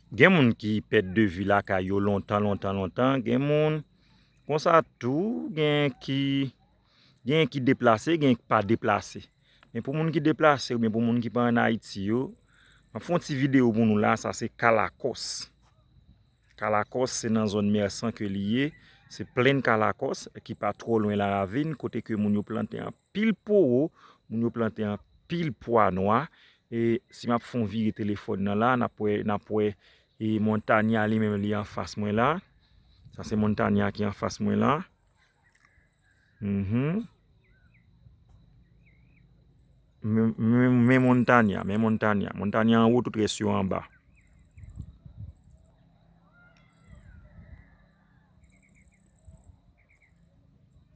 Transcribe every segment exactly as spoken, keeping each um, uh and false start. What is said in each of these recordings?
Gen moun ki pèdi vi lakay yo lontan, lontan, lontan. Gen moun konsa tou, gen ki, gen ki deplase, gen ki pa deplase. Men pou moun ki deplase oubyen pou moun ki pa ann Ayiti yo, m ap fè yon ti videyo pou nou la, sa se Kalakòs. Kalakòs se nan zòn Mèsan ke li ye, se plenn Kalakòs ki pa twò lwen Laravin, kote ke moun yo plante anpil powo, moun yo plante anpil pwa nwa. E si m ap fè yon vire telefòn nan la, n ap wè, n ap wè, e Montanya li menm li anfas mwen la. Sa se Montanya ki anfas mwen la. Mhm. Men, men, men Montanya, men Montanya. Montanya anwo, tout rès yo anba.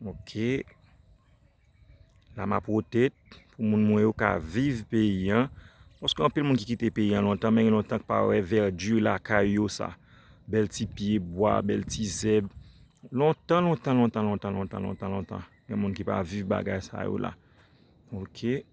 Ok. La m ap wote pou moun mwen yo ka viv peyi an. Paske anpil moun ki kite peyi an lontan, men gen lontan ki pa wè vèdi lakay yo sa. Bèl ti pye bwa, bèl ti zèb. Lontan, lontan, lontan, lontan, lontan, lontan, lontan. Gen moun ki pa viv bagay sa yo la. Ok.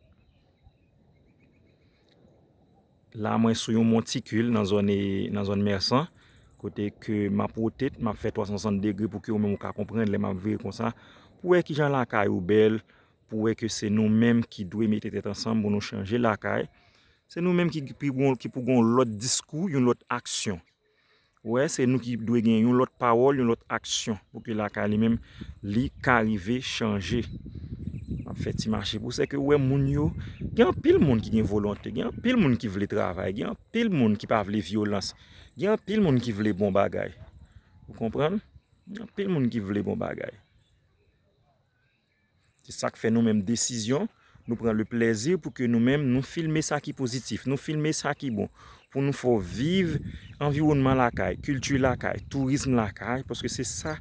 La mwen sou yon montikil nan zòn, nan zòn Mèsan. Kote ke m ap wote, m ap fè twa san swasant degre pou ke ou menm ou ka konprann lè m ap vire konsa. Pou wè kijan lakay ou bèl, pou wè ke se nou menm ki dwe mete tèt ansanm pou nou chanje lakay. Se nou menm ki, ki pou gon, ki pou gon lòt diskou, yon lòt aksyon. Ou wè, se nou ki dwe gen yon lòt pawòl, yon lòt aksyon pou ke lakay li menm, li ka rive chanje. M ap fè ti mache pou se ke ou wè moun yo, gen anpil moun ki gen volonte, gen anpil moun ki vle travay, gen anpil moun ki pa vle vyolans, gen anpil moun ki vle bon bagay. Ou konprann? Gen anpil moun ki vle bon bagay. Se sa k fè nou menm desizyon, nou pran le plèzi pou ke nou menm nou filme sa ki pozitif, nou filme sa ki bon, pou nou fè w viv anviwònman lakay, kilti lakay, tourism lakay, paske se sa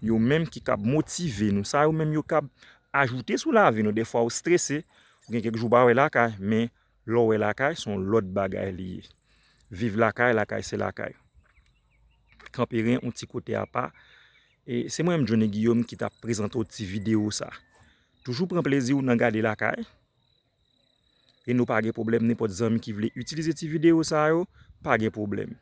yo menm ki kab motive nou, sa yo menm yo kab ajoute sou lavi nou. Defwa ou strese, ou gen kèk jou ou pa wè lakay, men lè w wè lakay, se yon lòt bagay li ye. Viv lakay, lakay se lakay. Kanperen, yon ti kote apa. E se mwen menm Johnny Guillaume ki t ap prezante w ti videyo sa. Toujou pran plezi w nan gade lakay. E nou pa gen pwoblèm, nenpòt zanmi ki vle itilize ti videyo sa yo, pa gen pwoblèm.